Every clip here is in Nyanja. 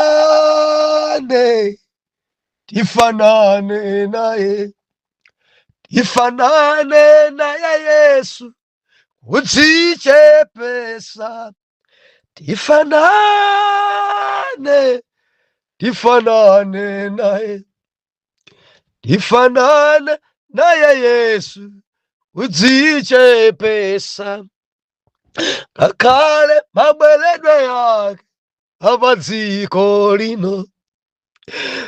Tifanane, tifanane naye, tifanane naye Yesu, kudzichepesa. Tifanane, tifanane naye, tifanane naye Yesu, kudzichepesa. Ngakhale mabweredwe yake apadziko lino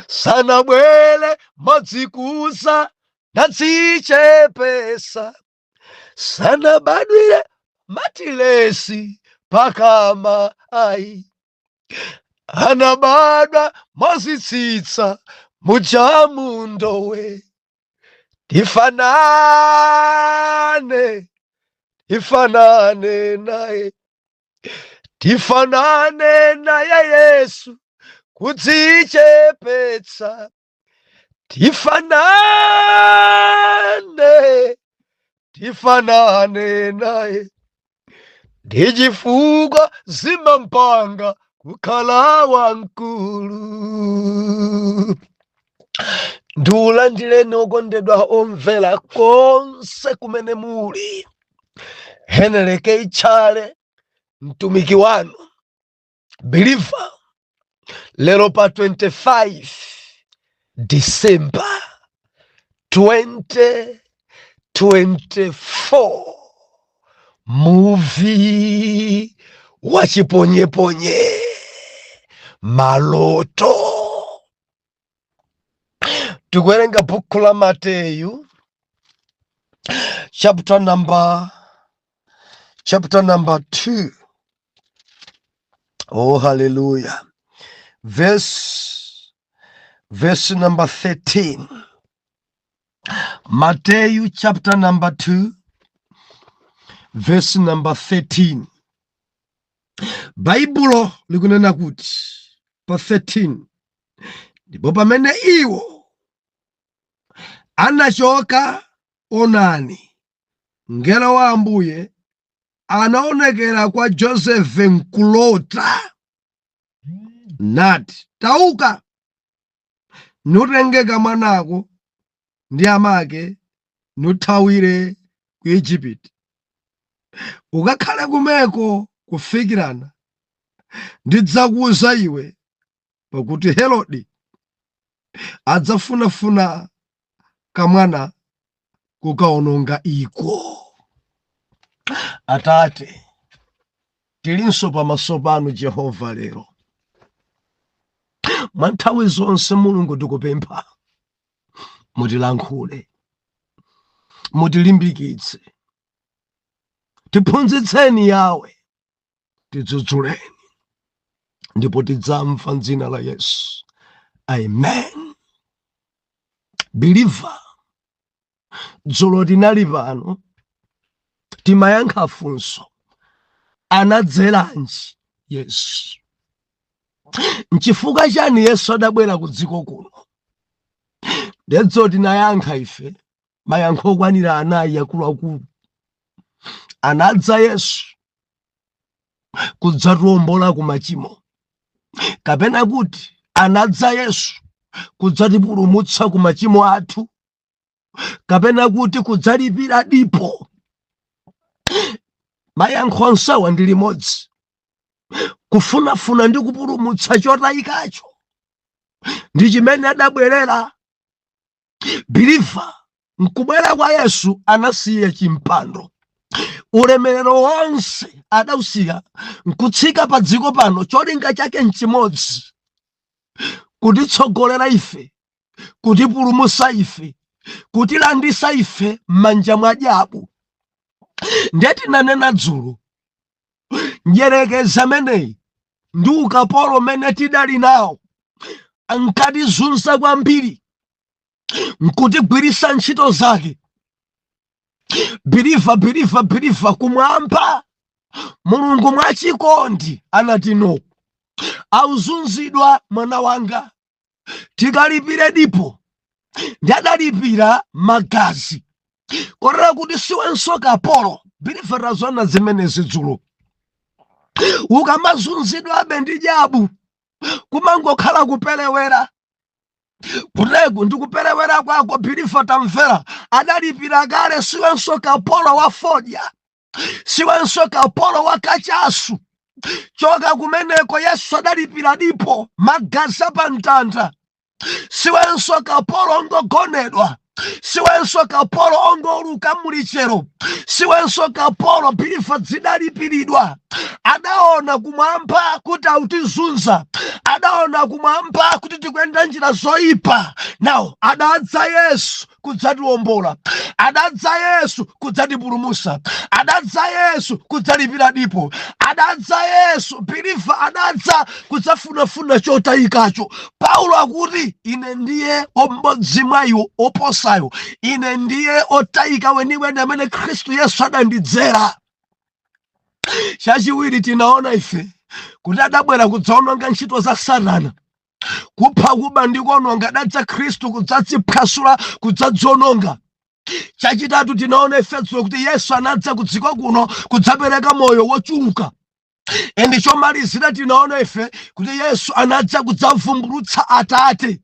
sanabwere modzikuza, nadzichepesa, sanabadwire matilesi pakama ayi, anabadwa mozitsitsa mujamundowe. Tifanane, tifanane naye, tifanane naye Yesu, kudzichepetsa. Tifanane, tifanane naye, ndi chifukwa zimampanga kukhala wamkulu. Ndiulandireni okondedwa omvera konse kumene muli. Henry K Chale, mtumiki wanu believer, lero pa 25 December 2024, muvi wa chiponyeponye, maloto. Tikuwerenga buku la Mateyu chapter number 2. Oh hallelujah, verse number 13. Mateyu chapter number 2 verse number 13. Baibulo likunena kuti pa 13, "Ndipo pamene iwo anachoka, onani, mngelo wa Ambuye anaonekera kwa Josefe mkulota, nati, 'Tauka, nutenge kamwanako ndi amake, nuthawire ku Igupto, ukakhale kumeko kufikirana ndidzakuwuza iwe, pakuti Herode adzafunafuna kamwana kukaononga iko.'" Atate, tilinso pamaso panu Jehova lero. Mwa nthawi zonse Mulungu, tikupempha mutilankhule, mutilimbikitse, tiphunzitseni Yawe, tidzudzuleni, ndipo tidzamva m'dzina la Yesu, amen. Believer, dzulo tinali pano, timayankha funso: anadzeranji Yesu? Nchifukwa chani Yesu adabwera ku dziko kuno? Ndedzulo tinayankha ife mayankho okwanira anayi akuluakulu. Anadza Yesu kudzatiwombola ku machimo, kapena kuti anadza Yesu kudzatipulumutsa ku machimo athu, kapena kuti kudzalipira dipo. Mayankho onsewa ndi limodzi: kufunafuna ndi kupulumutsa chotayikacho ndi chimene adabwerera. Believer, nkubwera kwa Yesu anasiya chimpando, ulemerero wonse adausiya nkutsika pa dziko pano. Cholinga chake nchimodzi: kutitsogolera ife, kutipulumutsa ife, kutilandisa ife m'manja mwa dyabu. Ndiye tinanena dzulo, njerekeza ameneyi ndi ukapolo umene tidali nawo ankatizunza kwambiri nkutigwirisa ntchito zake. Believer, believer, believer, kumwamba Mulungu mwachikondi anati, "No, auzunzidwa mwana wanga, tikalipire dipo." Ndi adalipira magazi kotera kuti siwenso kapolo. Believer, tazona zimenezi dzulo. Ukamazunzidwabe ndi dyabu Kumangokhala kuperewera kuteku ndi kuperewera kwako. Believer, tamvera, adalipira kale. Siwenso kapolo wa fodya, siwenso kapolo wa kachasu. Choka kumeneko. Yesu adalipira dipo, magazi pa mtanda. Siwenso kapolo ongogonedwa, siwenso kapolo ongoluka mulichero, siwenso kapolo. Believer, zidalipiridwa. Adaona kumwamba kuti autizunza, adaona kumwamba kuti tikuyenda njira zoyipa. Nawo adadza Yesu kudzatiwombola, adadza Yesu kudzatipulumusa, adadza Yesu kudzalipira dipo, adadza Yesu. Believer, adadza kudzafunafuna chotayikacho. Paulo akuti, "Ine ndiye mmodzi mwa iwo oposayo, ine ndiye otayika weniweni amene Khristu Yesu adandidzera." Chachiwiri, tinaona ife kuti adabwera kudzaononga ntchito za Satana. Kupha, kuba ndi kuononga, adadza Khristu kudzadziphwasula, kudzadziononga. Chachitatu, tinaona ifetso kuti Yesu anadza ku dziko kuno kudzapereka moyo wochuluka. And chomalizira, tinaona ife kuti Yesu anadza kudzavumbulutsa Atate.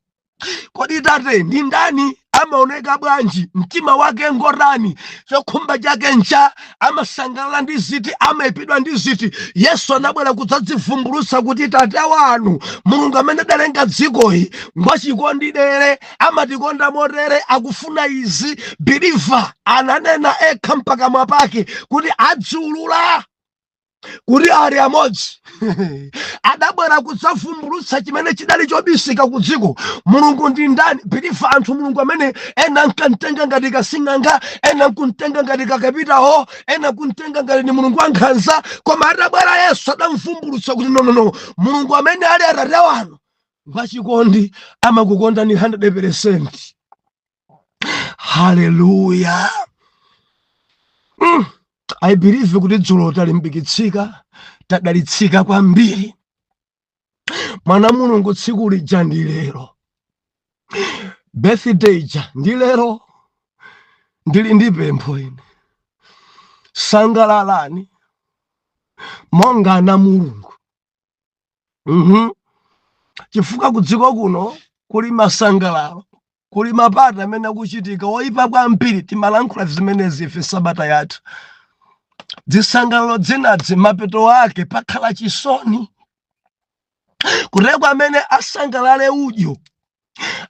Kodi Tate ndi ndani? Amaoneka bwanji? Mtima wake ngotani? Chokhumba chake ncha? Amasangalala ndi ziti? Amayipidwa ndi ziti? Yesu anabwera kudzadzivumbulutsa kuti Tate wanu Mulungu amene adalenga dzikoyi ngwachikondi dere, amatikonda motere, akufuna izi. Believer, ananena ekha mpakamwa pake kuti adziulula kuti ali amodzi. Adabwera kudzavumbulutsa chimene chidali chobisika ku dziko. Mulungu ndi ndani? Believer, anthu Mulungu amene ena nkamtenga ngati kasing'anga, ena nkumtenga ngati kakapitawo, ena kumtenga ngati ni Mulungu wankhanza, koma atabwera Yesu adamvumbulutsa kuti no, no, no, Mulungu amene ali Atate wanu ngwachikondi, amakukondani 100. Haleluya! I believe kuti dzulo talimbikitsika, tadalitsika kwambiri. Mwana Mulungu, tsiku lija ndi lero, birthday ija ndi lero. Ndili ndi pempho ine: sangalalani monga ana Mulungu. Chifukwa kudziko kuno kuli masangalalo, kuli ma party amene akuchitika oyipa kwambiri. Timalankhula zimenezi ife sabata yathu. Zisangalalo dzinadzi mapeto ake pakhala chisoni. Kuteko amene asangalale udyo,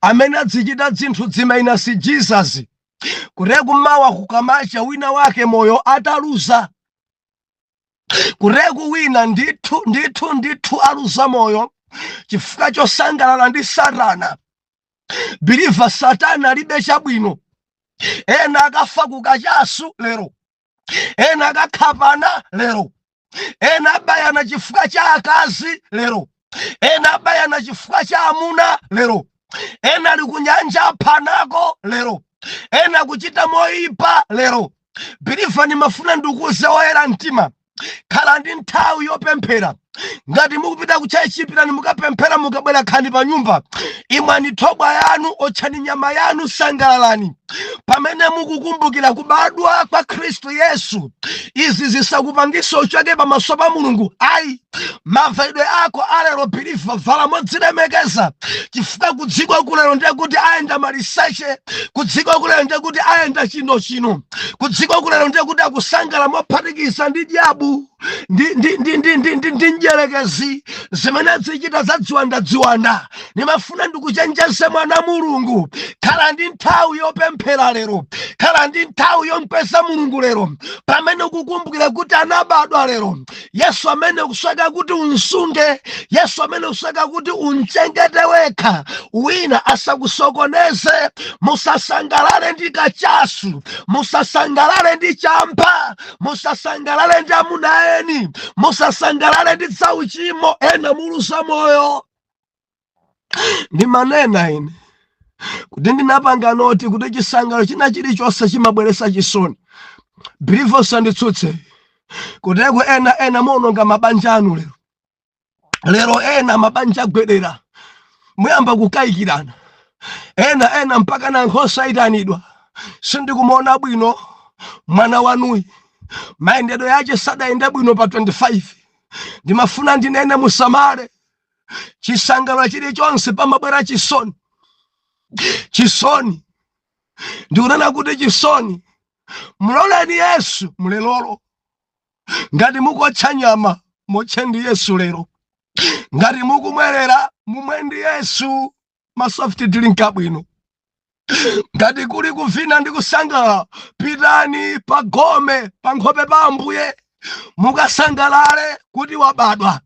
amene adzichita zinthu dzimaina si Jesus, kuteku mawa kukamacha wina wake moyo ataluza. Kuteku wina ndithu, ndithu, ndithu aluza moyo chifukwa chosangalala ndi Satana. Believer, Satana alibe chabwino. Ena akafa kukachasu lero, ena akakhapana lero, ena abayana chifukwa cha akazi lero, ena abayana chifukwa cha amuna lero, ena ali kunyanja aphanako lero, ena kuchita moyipa lero. Believer, ndimafuna ndikuuze woyera mtima, khala ndi nthawi yopemphera. Ngati mukupita ku church, pitani mukapemphera. Mukabwera, khani pa nyumba, imwani thobwa yanu, otchani nyama yanu, sangalalani pamene mukukumbukira kubadwa kwa Khristu Yesu. Izi zisakupangise uchoke pamaso pa Mulungu, ayi. Mavalidwe ako alero, believer, vala modzilemekeza, chifukwa kudziko kulero ndiye kuti ayenda maliseche, kudziko kulero ndiye kuti ayenda chino chino, kudziko kulero ndiye kuti akusangala mophatikiza ndi dyabu ndi mdyerekezi, zimene zichita za dziwanda dziwanda. Nimafuna ndikuchenjeze, mwana Mulungu, khala ndi nthawi yopemphera lero, khala ndi nthawi yompeza Mulungu lero, pamene ukukumbukira kuti anabadwa lero Yesu amene kusweka kuti unsunge, Yesu amene kusweka kuti unchengete wekha, wina asakusokoneze. Musasangalale ndi kachasu, musasangalale ndi chamba, musasangalale ndi amuna eni, musasangalale ndi zauchimo. Ena muluza moyo. Ndimanena ine kuti ndinapanga note kuti chisangalalo china chilichonse chimabweretsa chisoni. Believer, usanditsutse. Kuteko ena ena muononga mabanja anu lero. Lero ena mabanja agwedera, muyamba kukayikirana. Ena ena mpaka na nkhosa ayitanidwa, "Sindikumuona bwino mwana wanuyi, mayendedwe yache sadayende bwino pa 25." Ndimafuna ndinene, musamale. Chisangalalo chilichonse pamabwera chisoni. Chisoni, ndikunena kuti chisoni. Muloleni Yesu mulelolo. Ngati mukotcha nyama, motche ndi Yesu lero. Ngati mukumwerera, mumwe ndi Yesu ma soft drink abwino. Ngati kuli kuvina ndi kusangalala, pitani pa gome pa nkhope pa Ambuye, mukasangalale kuti wabadwa.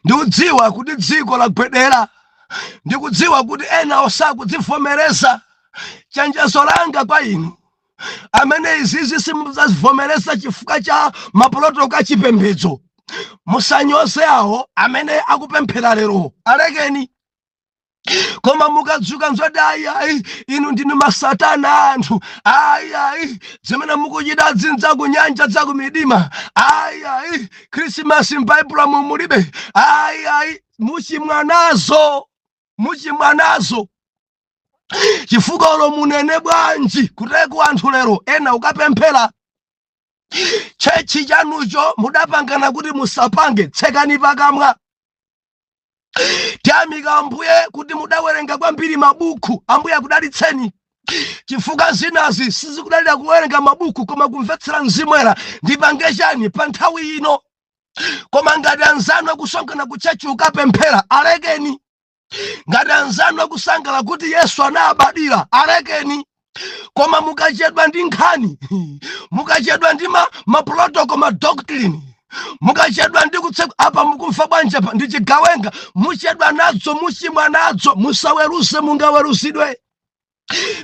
Ndikudziwa kuti dziko lagwedera, ndikudziwa kuti ena osakudzivomereza. Chenjezo langa kwa inu amene izizi simudzazivomereza chifukwa cha ma protocol achipembedzo, musanyoze awo amene akupemphera lero, alekeni. Koma mukadzuka nzoti ayi ayi, inu ndinu masatana anthu, ayi ayi, zimene mukuchita dzinza kunyanja zakumidima, ayi ayi, Khrisimasi m'Baibulo mulibe, ayi ayi, muchimwa nazo, muchimwa nazo. Chifukwa olo munene bwanji kuteko anthu lero ena ukapemphera church chanucho mudapangana kuti musapange, tsekani pakamwa. Tiyamika Ambuye kuti mudawerenga kwambiri mabuku. Ambuye akudalitseni, chifukwa zinazi sizikudalira kuwerenga mabuku koma kumvetsera Mzimu Woyera, ndipange chani pa nthawi ino. Koma ngati anzanu akusonkhana ku church ukapemphera, alekeni. Ngati anzanu akusangala kuti Yesu anabadira, alekeni. Koma mukachedwa ndi nkhani, mukachedwa ndi ma protocol, ma doctrine, mukachedwa ndi kutse apa mukumva bwanja pa ndi chigawenga, muchedwa nadzo, muchimwa nadzo. Musaweruze, mungaweruzidwe.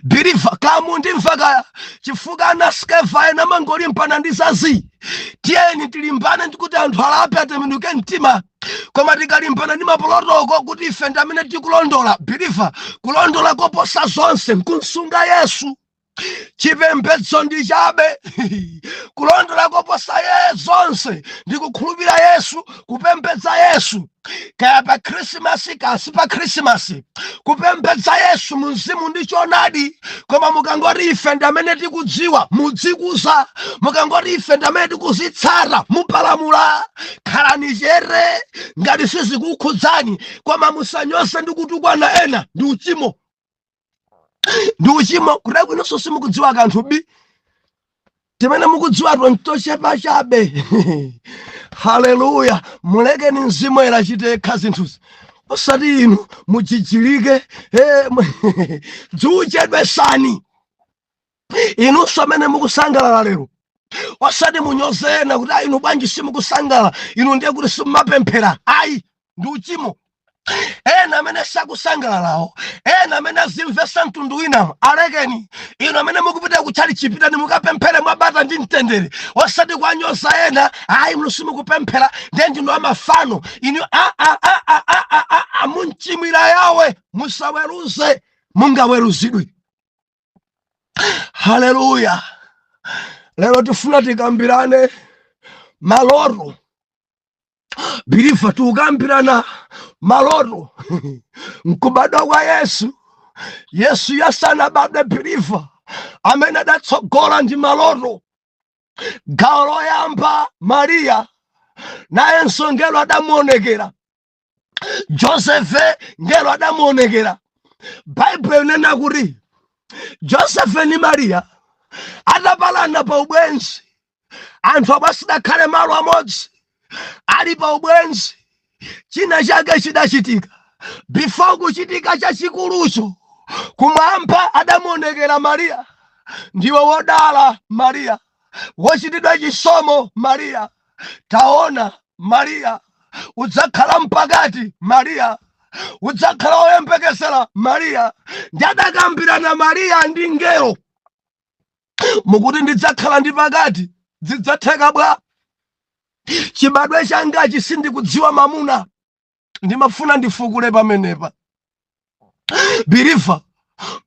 Believer, kamundimva kaya? Chifukwa ana Skeva ena mangolimbana ndi zazi. Tiyeni tilimbane ndikuti anthu alape, atembenuke mtima. Koma tikalimbana ndi ma protocol kuti ife ndi amene tikulondola, believer, kulondola koposa zonse nkunsunga Yesu. Chipembedzo ndi chabe. Kulondola koposa ye zonse ndi kukhulupirira Yesu, kupembedza Yesu, kaya pa Khrisimasi kasi pa Khrisimasi, kupembedza Yesu mu mzimu ndi choonadi. Koma mukangoti ife ndi amene tikudziwa, mudzikuza. Mukangoti ife ndi amene tikuzitsata, mupalamula. Khalani chere ngati sizikukhudzani, koma musanyoze ndi kutukwana ena. Ndi uchimo, ndi uchimo. Kuti kwinonso simukudziwa kanthu bi, timene mukudziwa tontochepa chabe. Haleluya! Mulekeni Mzimu Woyera achite yekha zinthuzi, osati inu mujijilike. Dziuchedwesani inunso amene mukusangalala lero. Osati munyoze ena kuti ayi, inu bwanji simukusangalala, inu ndiye kuti simumapemphera. Ayi, ndi uchimo. Ena amene sakusangalalawo, ena amene azimvesa mtundu winawo, alekeni. Inu amene mukupita kutchali, chipitani mukapemphere mwabata ndi mtendere, osati kwanyoza ena, ayi, mnu simukupemphera, ndiye ndinu amafano inu. A a a a a a a a munchimwira yawe. Musaweruze, mungaweruzidwe. Haleluya! Lero tifuna tikambirane maloto. Believer, tikukambirana maloto nkubadwa kwa Yesu. Yesu yasanabadwe, believer, amene adatsogola ndi maloto. Gawo loyamba, Mariya nayenso ngelo adamuonekera. Josefe ngelo adamuonekera. Baibulo inena kuti Josefe ndi Mariya atapalana pa ubwenzi, anthu akwasidakhale malo amodzi, ali pa ubwenzi, china chake chidachitika. Before kuchitika chachikulucho, kumwamba adamuonekera Mariya: "Ndiwe wodala Mariya, wochitidwa chisomo Mariya. Taona Mariya, udzakhala mpakati Mariya, udzakhala woyembekezera Mariya." Ndi adakambirana Mariya ndi ngelo, "Mukuti ndidzakhala ndi pakati, zidzatheka bwa? Chibadwe changachi sindikudziwa mamuna." Ndimafuna ndifukule pamenepa, believer.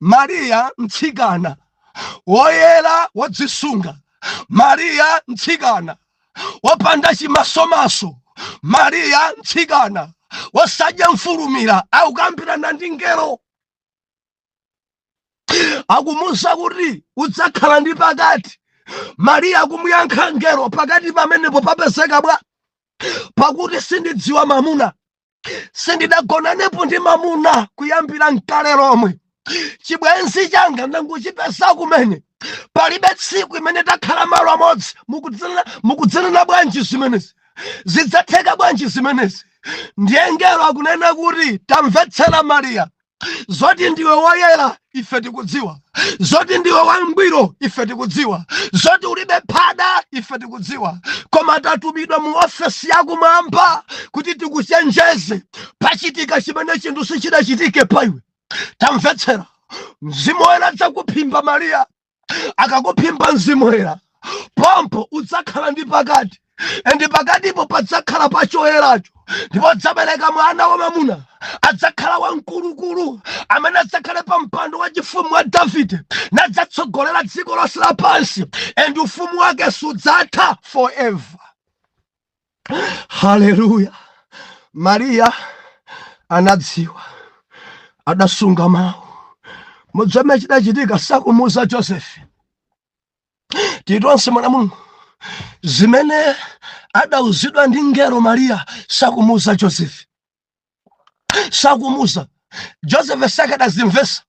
Mariya mtsikana woyera wodzisunga, Mariya mtsikana wopanda chimasomaso, Mariya mtsikana wosadya mfulumira, akukambirana ndi ngelo, akumuwuza kuti udzakhala ndi pakati. Mariya akumuyankha ngelo, "Pakati pamenepo papezeka bwa, pakuti sindidziwa mamuna?" Sindidagonanepo ndi mamuna kuyambira mkale lomwe. Chibwenzi changa ndangochipeza kumene, palibe tsiku imene takhala malo amodzi. Mukudzinena bwanji zimenezi? Zidzatheka bwanji zimenezi? Ndiye ngelo akunena kuti, tamvetsera Mariya, zoti ndiwe woyera ife tikudziwa, zoti ndiwe wangwiro ife tikudziwa, zoti ulibe phada ife tikudziwa, koma tatumidwa mu ofesi yakumwamba kuti tikuchenjeze. Pachitika chimene chinthu sichidachitike pa iwe. Tamvetsera, Mzimu Woyera adzakuphimba Mariya. Akakuphimba Mzimu Woyera, pompo udzakhala ndi pakati, and pakatipo padzakhala pa choyeracho, ndipo udzabereka mwana wamamuna. Adzakhala wamkulukulu amene adzakhale pa mpando wa chifumu wa Davide, nadzatsogolera dziko lonse lapansi, and ufumu wake sudzatha forever. Haleluya! Mariya anadziwa, adasunga mawu. Mudzame chidachitika, sakumuuza Josefe. Titonse mwana Mulungu, zimene adauzidwa ndi ngelo Mariya sakumuuza Josefe, sakumuuza Josefe, sakadazimvesa,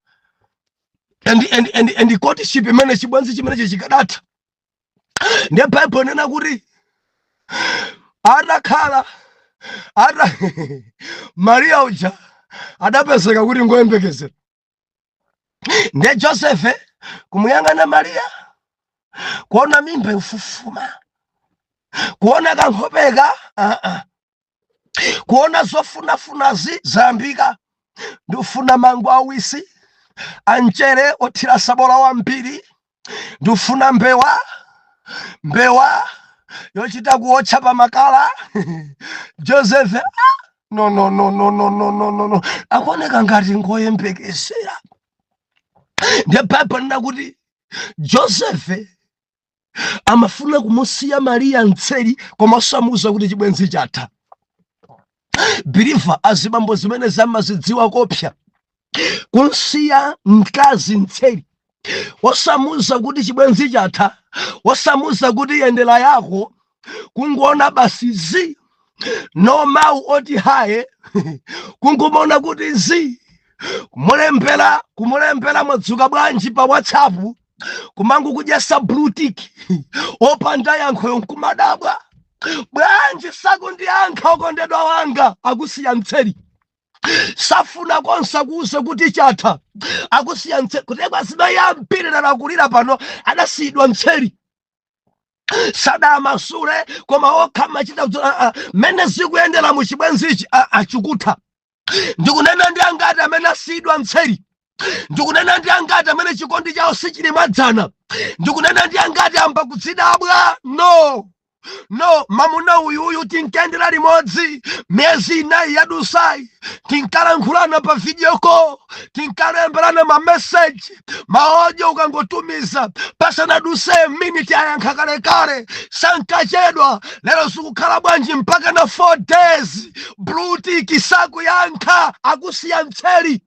and courtship imene chibwenzi chimenechi chikadatha. Ndiye Baibulo inena kuti atakhala ata Mariya uja adapezeka kuti ngoyembekezera. Ndiye Josefe kumuyang'ana Mariya, kuona mimba ikufufuma, kuona kankhopeka, kuona zofunafunazi zayambika. Ndikufuna mango awisi amchere othira sabola wambiri, ndikufuna mbewa, mbewa yochita kuotcha pa makala. Joseph, ah, no, no, no, no, no, no, no, no, no, akuoneka ngati ngoyembekezera. Ndiye Baibulo lina kuti Joseph amafuna kumusiya Mariya mtseri, koma osamuuza kuti chibwenzi chatha. Believer, azibambo zimene zamazidziwa kopsa, kunsiya mkazi mtseri, osamuuza kuti chibwenzi chatha, osamuuza kuti yendera yako, kungoona basi zi, no mawu oti haye, kungomona kuti zi, kumulembera, kumulembera "Mwadzuka bwanji" pa WhatsApp, kumangokudyesa blue tick opanda yankhoyo, nkumadabwa, bwanji sakundiyankha okondedwa wanga? Akusiya mtseri, safuna konsa kuuze kuti chatha, akusiya mtseri. Kutekwa azimayi ambiri lalakulira pano adasiyidwa mtseri, sadamasule, koma okha machita kuti mmene zikuyendera mu chibwenzichi achikutha. Ndikunena ndi angati amene asiyidwa mtseri? Ndikunena ndi angati amene chikondi chawo sichili mwadzana? Ndikunena ndi angati amba kudzidabwa? No, no, mamuna uyuyu tinkayendera limodzi miyezi 4 yadusayi, tinkalankhulana pa video call, tinkalemberana ma message, ma audio, ukangotumiza pasanaduse minute ayankha kalekale, sankachedwa. Lero zikukhala bwanji mpaka na 4 days blue tick, sakuyankha? Akusiya mtseri.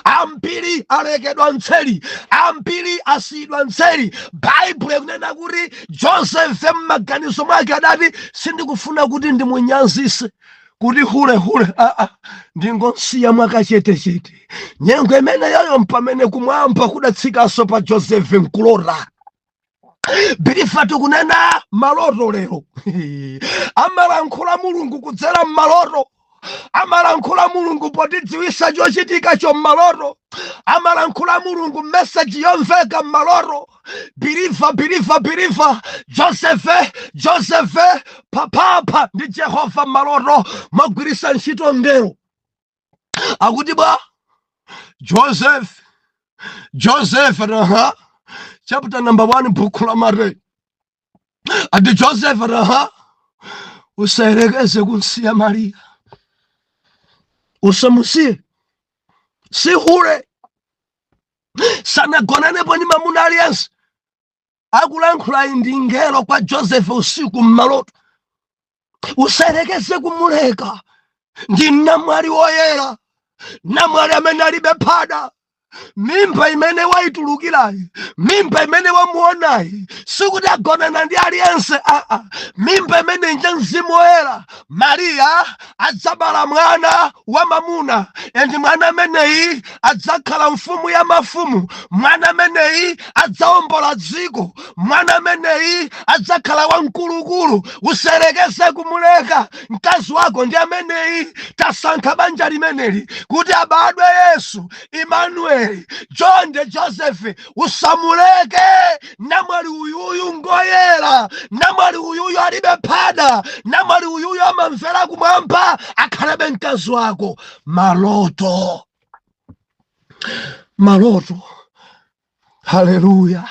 Ambiri alekedwa mtseri, ambiri asiyidwa mtseri. Baibulo ikunena kuti Joseph mmaganizo mwake adati, sindikufuna kuti ndimunyanzise kuti hule hule, aa, ndingosiya mwakachetechete. Nyengo imene yoyo mpamene kumwamba kudatsikanso pa Joseph nkulota. Believer, tikunena maloto lero. Amalankhula Mulungu kudzera mmaloto, amalankhula Mulungu potidziwisa chochitika mmaloto, amalankhula Mulungu message yomveka mmaloto. Believer, believer, believer, Joseph, Joseph papapa ndi Jehova mmaloto mwagwirisa ntchito ngelo, akuti bwa Joseph, Joseph, aha, chapter number 1, buku la Mateyu, ati Joseph, aha, usayerekeze kunsiya Mariya, usamusiye, sihule, sanagonanepo ndi mamuna aliyense. Akulankhula ndi ngelo kwa Joseph usiku mmaloto, usayerekeze kumuleka, ndi namwali woyera, namwali amene alibe phada. Mimba imene waitulukirayi, mimba imene wamuonayi, sikuti agonana ndi aliyense aa. Mimba imene nja Mzimu Woyera. Mariya adzabala mwana wa mamuna, and mwana ameneyi adzakhala mfumu ya mafumu. Mwana ameneyi adzawombola dziko. Mwana ameneyi adzakhala wamkulukulu. Userekeze kumuleka mkazi wako ndi ameneyi. Tasankha banja limeneli kuti abadwe Yesu Emmanuel. Chonde Joseph, usamuleke namwali uyuyu, ngoyera. Namwali uyuyu alibe phada. Namwali uyuyu amamvera kumwamba, akhalebe mkazi wako. Maloto, maloto. Haleluya.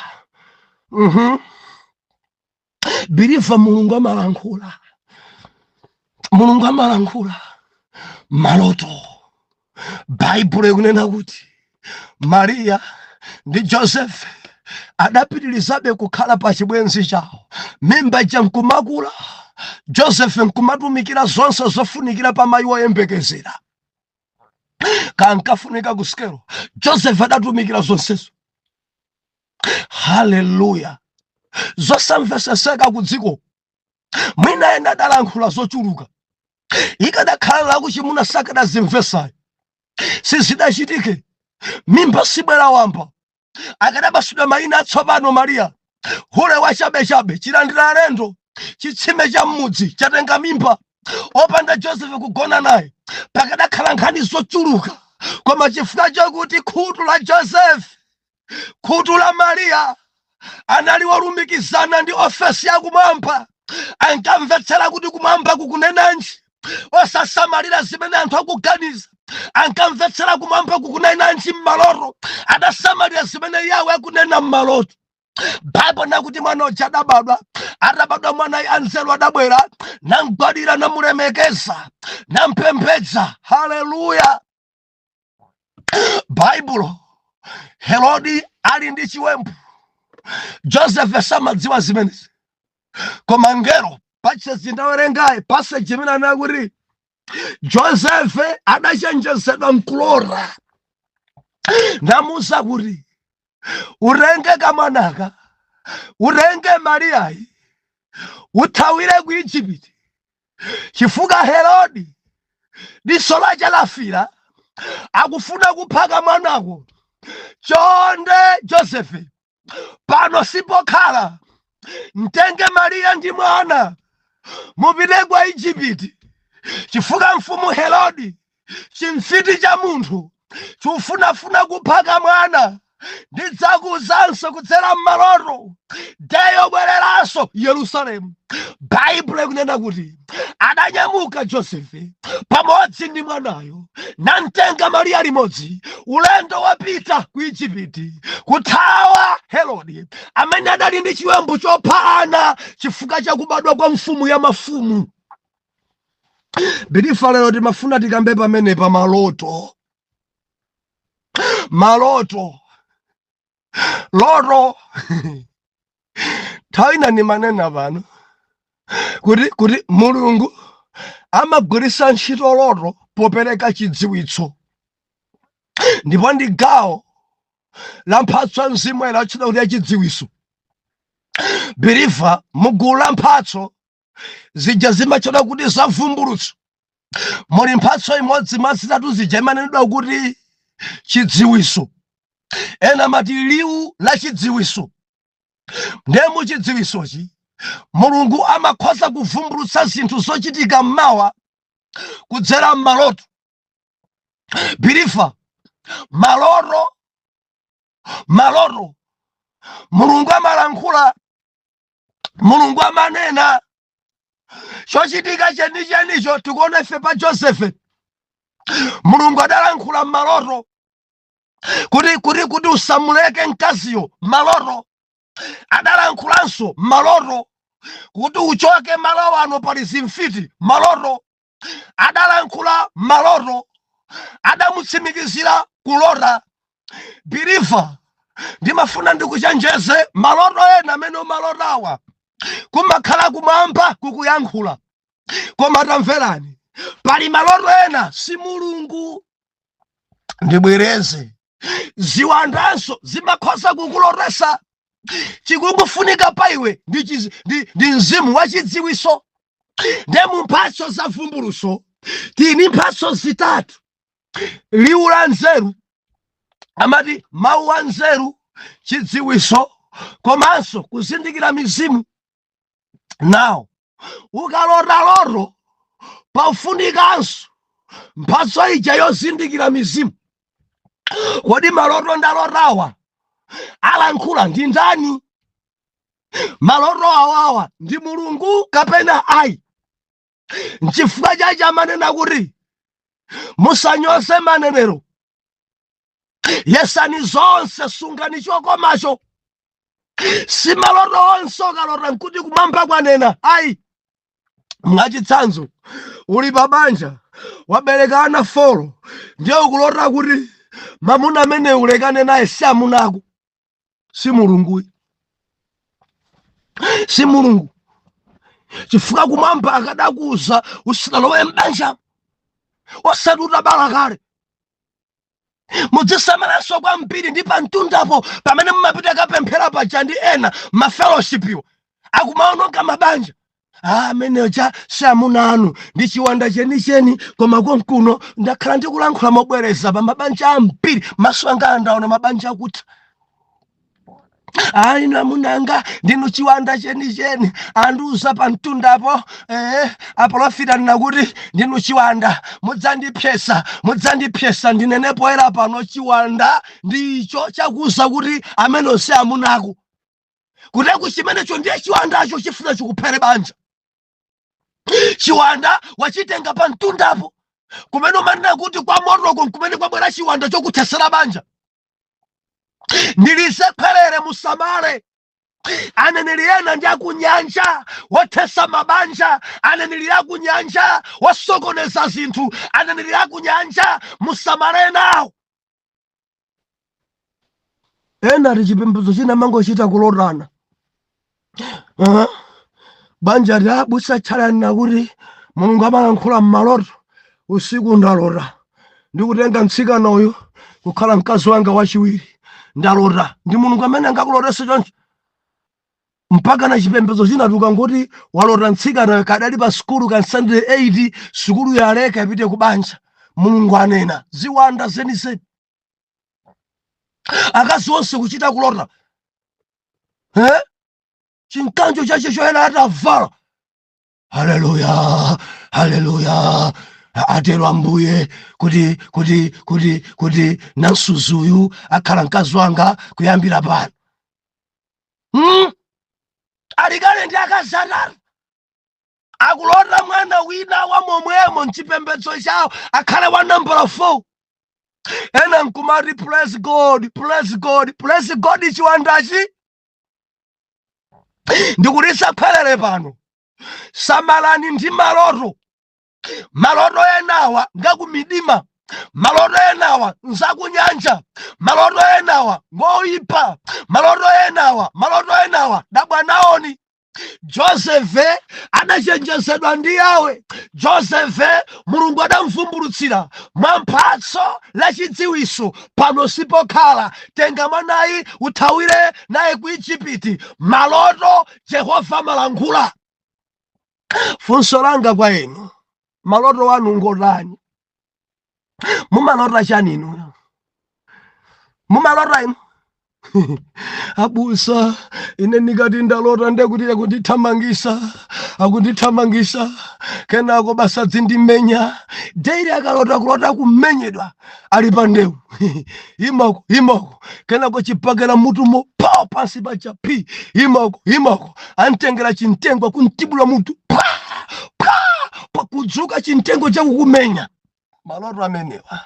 Believer, Mulungu amalankhula, Mulungu amalankhula maloto. Baibulo ikunena kuti Mariya ndi Joseph adapitirizabe kukhala pa chibwenzi chawo, mimba ija nkumakula, Joseph nkumatumikira zonse zofunikira pa mayi woyembekezera. Kankafunika ku sikelo, Joseph adatumikira zonsezo. Haleluya. Zosamveseseka ku dziko, mwina ena adalankhula zochuluka. Ikadakhala lakuchimuna sakadazimvesayo, sizidachitike. Mimba sibwera wamba. Akadapasidwa mayina atsopano Mariya, hule wachabechabe, chilandira alendo, chitsime cha mmudzi, chatenga mimba opanda Joseph kugona naye. Pakadakhala nkhani zochuluka, koma chifukwa chakuti khutu la Joseph, khutu la Mariya anali wolumikizana ndi ofesi yakumwamba, ankamvetsera kuti kumwamba kukunenanji, osasamalira zimene anthu akuganiza. Ankamvetsera kumwamba kukunenanji m'maloto. Adasamalira zimene Yawe akunena m'maloto. Baibo nakuti mwana uja adabadwa. Atabadwa mwana, anzeru adabwera, namgwadira, namulemekeza, nampembedza. Haleluya. Baibulo, Herodi ali ndi chiwembu. Joseph samadziwa zimenezi, koma ngelo passage ndawerengayi, passage imene anakuti Joseph adachenjezedwa mkulota, namuza kuti utenge kamwanaka, utenge Mariyayi, uthawire ku Igupti, chifukwa Herodi diso lace lafira, akufuna kupha kamwanako. Chonde Josefe, pano sipokhala, mtenge Mariya ndi mwana, mupite kwa Igupti, chifukwa mfumu Herodi, chimfiti cha munthu, chikufunafuna kupha kamwana. Ndidzakuuzanso kudzera m'maloto deyo bwereranso Yerusalemu. Baibulo ikunena kuti adanyamuka Josefe pamodzi ndi mwanayo, namtenga Mariya limodzi, ulendo wapita ku Igupti, kuthawa Herodi amene adali ndi chiwembu chopha ana chifukwa chakubadwa kwa mfumu ya mafumu. Believer, lero timafuna tikambe pamene pa maloto. Maloto, loto. Nthawi ina ndimanena pano kuti Mulungu amagwiritsa ntchito loto popereka chidziwitso, ndipo ndi gawo la mphatso ya Mzimu Woyera otchedwa kuti ya chidziwitso. Believer, mugulu la mphatso zija zimatchedwa kuti za vumbulutso, muli mphatso imodzi mwa zitatu zija imanenedwa kuti chidziwitso. Ena amati liwu la chidziwitso. Ndiye muchidziwitsochi Mulungu amakhoza kuvumbulutsa zinthu zochitika mmawa kudzera m'maloto. Believer, maloto, maloto. Mulungu amalankhula, Mulungu amanena chochitika chenichenicho. Tikuona ife pa Josefe, Mulungu adalankhula m'maloto kuti usamuleke mkaziyo. Maloto. Adalankhulanso maloto kuti uchoke malo ano, pali zimfiti. Maloto. Adalankhula maloto, adamutsimikizira kulota. Believer, ndimafuna ndikuchenjeze, maloto ena amene umalotawa kumakhala kumwamba kukuyankhula. Koma tamverani, pali maloto ena si Mulungu. Ndibwereze. Ziwandanso zimakhoza kukulotesa. Chikungufunika pa iwe ndi mzimu wachidziwiso. Nde mu mphatso za vumbuluso tini mphatso zitatu: liwu la nzeru, amati mawu a nzeru, chidziwiso, komanso kuzindikira mizimu. Nawo ukalota loto, pafunikanso mphatso ija yozindikira mizimu. Kodi maloto ndalotawa alankhula ndi ndani? Maloto awawa ndi Mulungu kapena ayi? Nchifukwa chache amanena kuti musanyoze manenero, yesani zonse, sungani chokomacho. Si maloto onse ukalota nkuti kumwamba kwanena, ayi. Mwachitsanzo, uli pa banja, wabereka ana 4, ndiye ukulota kuti mamuna amene ulekane naye si amunako. Si Mulunguyi, si Mulungu, chifukwa kumwamba akadakuza usinalowe m'banja, osati utabala kale. Mudzisamalanso kwambiri ndi pamtundapo pamene mumapita kapemphera paja ndi ena mafellowshipiwo akumaononga mabanja. Ah, ameneyo cha si amuna anu, ndi chiwanda chenicheni. Koma konkuno ndakhala ndikulankhula mobwereza pa mabanja ambiri, maso anga andaona mabanja akutha. Ayi, inu amunanga ndinu chiwanda chenicheni, andiuza pamtundapo. Aprofita nakuti ndinu chiwanda, mudzandipyesa, mudzandipyesa. Ndinene poyera pano, chiwanda ndicho chakuuza kuti amene si amunako. Kuteku chimenecho ndiye chiwandacho chifuna chikuphere banja. Chiwanda wachitenga pamtundapo kumene umanena kuti kwa motoko, kumene kwabwera chiwanda chokuthesera banja. Ndilize khwerere, musamale. Aneneri ena ndi akunyanja wothesa mabanja, aneneri akunyanja wosokoneza zinthu, aneneri akunyanja, musamale nawo. Ena ati chipembedzo china mangochita kulotana. Banja ti abusa tchalanina kuti Mulungu amalankhula m'maloto. Usiku ndalota ndikutenga mtsikana uyu kukhala mkazi wanga wachiwiri, ndalota. Ndi Mulungu amene angakulotese choncho? Mpaka na chipembedzo china tukangoti walota mtsikana kadali pa sukulu ka standard 8, sukulu yaleka, ipite ku banja, Mulungu anena. Ziwanda zenizeni. Akazi onse kuchita kulota, eh? Chinkanjo chache choyera atavala, haleluya, haleluya, atero Ambuye kuti namsuzuyu akhala mkazi wanga kuyambira pano. Alikale ndi akazi atatu, akulota mwana wina wa momwemo mchipembedzo chawo akhale wa nambala 4. Ena nkumati praise God, praise God, praise God. Chiwandachi ndikulisa khwerere pano. Samalani ndi maloto. Maloto enawa ngakumidima, maloto enawa nzakunyanja, maloto enawa ngoyipa, maloto enawa, maloto enawa dabwa naoni. Josefe adachenjezedwa ndi Yawe. Josefe Mulungu adamvumbulutsira mwa mphatso la chidziwiso: pano sipokhala, tenga mwanayi uthawire naye ku Igupti. Maloto Jehova amalankhula. Funso langa kwa inu, maloto wanu ngotani? Mumalota chani inu? Mumalota inu? Abusa, ine ndikati ndalota ndekuti akundithamangisa, akundithamangisa, kenako basa dzindimenya daily. Akalota, kulota kumenyedwa ali pa ndewu, imako imako, kenako chipakera mutumo pa pansi pacha pi, imako imako, antengera chimtengo akuntibula mutu pa pa pa, kudzuka chimtengo chakukumenya. Maloto amenewa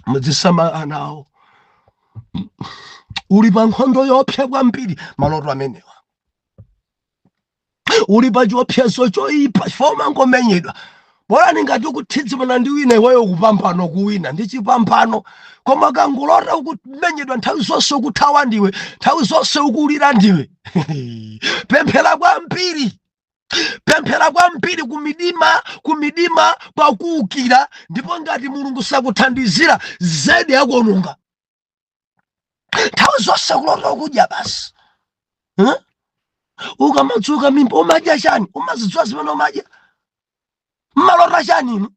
mudzisamala nawo, uli pa nkhondo yoopsa kwambiri. Maloto amenewa uli pa chiopsezo choyipa, chifukwa umangomenyedwa. Bolani ngati ukuthidzimana ndi wina, iweyo kupambano, kuwina ndi chipambano. Koma kangulota ukumenyedwa nthawi zonse, ukuthawa ndiwe nthawi zonse, ukulira ndiwe, pemphera kwambiri. Pemphera kwambiri kumidima, kumidima kwakuukira, ndipo ngati Mulungu sakuthandizira zedi akuononga. Nthawi zonse kulota kudya basi. Huh? Ukamadzuka mimba umadya chani? Umazidziwa zimene umadya? Mmalota chani inu?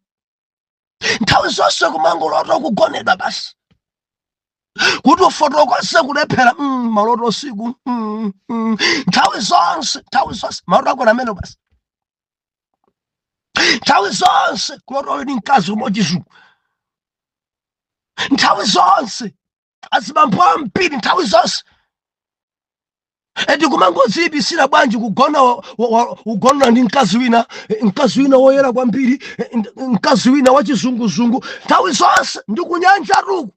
Nthawi zonse kumangolota kugonedwa basi, kuti ufotokoze kulephera. Maloto usiku. Nthawi zonse, nthawi zonse maloto akona amene basi. Nthawi zonse kulota uli ndi mkazi umodzi. Nthawi zonse azibambo ambiri, nthawi zonse eti kumangodziyibisira bwanji kugona ugona ndi mkazi wina, mkazi wina woyera kwambiri, mkazi wina wachizunguzungu, nthawi zonse ndi kunyanja tuku.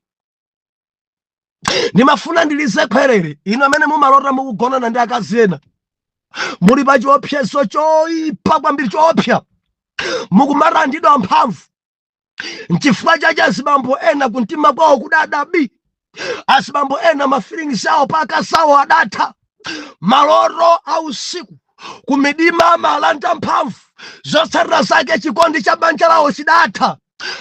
Ndimafuna ndilize khwerere, inu amene mumalota mukugonana ndi akazi ena, muli pa chiopsezo choyipa kwambiri, choopsa, mukumalandidwa mphamvu. Nchifukwa chache azibambo ena kumtima kwawo kudadabi, azibambo ena ma feelings awo pa akazi awo adatha. Maloto a usiku kumidima amalanda mphamvu. Zotsatira zake chikondi cha banja lawo chidatha,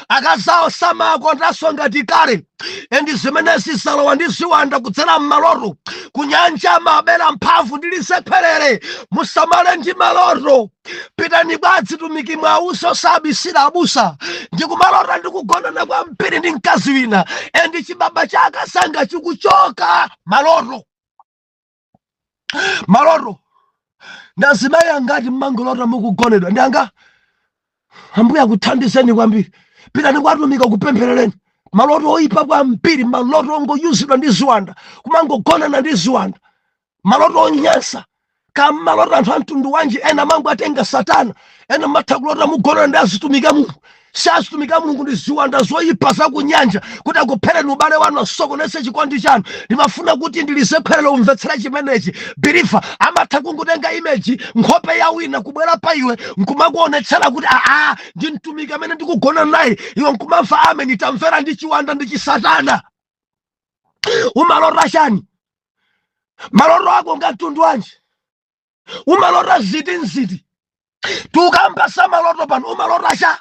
akazawo samakondanso ngati kale. And zimenezi zalowa ndi ziwanda kudzera m'maloto. Kunyanja amabera mphamvu. Ndilize khwerere, musamale ndi maloto. Pitani kwa azitumiki, mwauso osabisira abusa, ndikumalota ndikugonana kwambiri ndi mkazi wina and chibaba cha akazanga chikuchoka. Maloto, maloto. Ndazimayi angati mmangolota mukugonedwa? Ndi anga Ambuye akuthandizeni kwambiri. Pitani kwatumika kupempherereni. Maloto oyipa kwambiri, maloto ongoyuzidwa ndi ziwanda, kumangogonana ndi ziwanda, maloto onyansa. Kamaloto anthu a mtundu wanji? Ena mango atenga satana. Ena matha kulota mugonana ndi azitumika Mulungu. Si azitumika Mulungu, ndi ziwanda zoyipa zakunyanja kuti akuphereni ubale wanu, asokonese chikondi chanu. Ndimafuna kuti ndilize khwerero, umvetsera chimenechi, believer. Amatha kungotenga image, nkhope ya wina kubwera pa iwe nkumakuonetsera kuti aa, ndi mtumiki amene ndikugona naye. Iwe nkumamva ameni, tamvera, ndi chiwanda, ndi chisatana. Umalota chani? Maloto ako nga mtundu wanji? Umalota ziti nziti? Tukamba sa maloto pano. Umalota cha,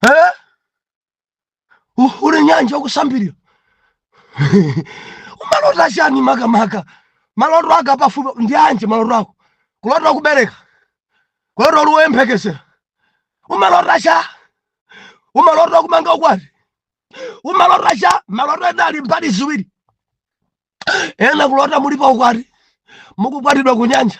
eh? Uli nyanja ukusambirira, umalota chani makamaka? Maloto ako pafupi ndi anji? Maloto ako, kulota kubereka, kulota uli woyembekezera, umalota cha? Umalota kumanga ukwati, umalota cha? Maloto ena ali mbali ziwiri. Ena kulota muli pa ukwati, mukukwatidwa ku nyanja,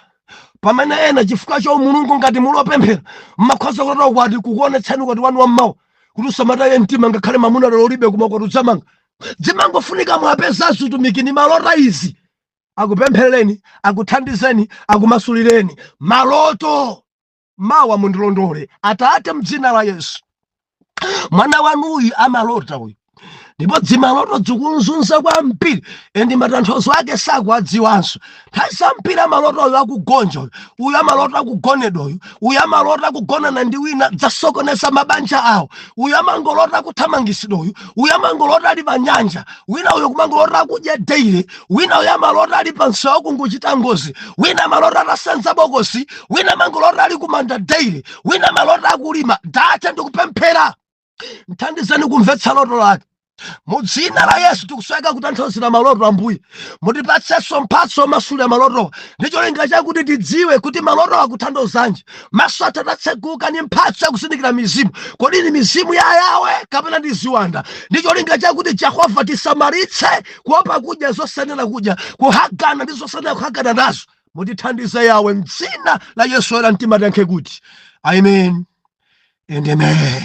pamene ena chifukwa cha Mulungu ngati mulopemphera mmakhoza kulota ukwati kukuonetsani ukwati wanu wammawa, kuti usamataye mtima ngakhale mamuna lero ulibe, koma ukwati udzamanga. Zimangofunika mwapeza azitumiki ni malota izi, akupempherereni, akuthandizeni, akumasulireni maloto. Mawa mundilondole. Atate, mdzina la Yesu, mwana wanuyu amalota uyu, ndipo dzimaloto dzikunzunza kwambiri and matanthauzo ake sakuadziwanso. Nthawi zambiri amalota uyu akugonja, uyu, uyu amalota akugonedwa, uyu, uyu amalota akugonana ndi wina, dzasokoneza mabanja awo. Uyu amangolota akuthamangisidwa, uyu, uyu amangolota ali pa nyanja, wina uyu kumangolota akudya daily, wina uyu amalota ali pa msewu kungochita ngozi, wina amalota atasenza bokosi, wina amangolota ali kumanda daily, wina amalota akulima. Tate, ndikupemphera, mthandizeni kumvetsa loto lake mu dzina la Yesu. Tikusweka kutanthauzira maloto. Ambuye, mutipatsenso mphatso yomasulira malotowa ndi cholinga chakuti tidziwe kuti maloto akutanthauzanji. Maso athu atatseguka ndi mphatso yakuzindikira mizimu, kodi ni mizimu ya Yawe kapena ndi ziwanda? Ndi cholinga chakuti Jehova tisamalitse kuopa kudya zosanena kudya, kuhagana ndi zosanena kuhagana nazo. Mutithandize Yawe, mdzina la Yesu. Oyera mtima tiyankhe kuti amen and amen.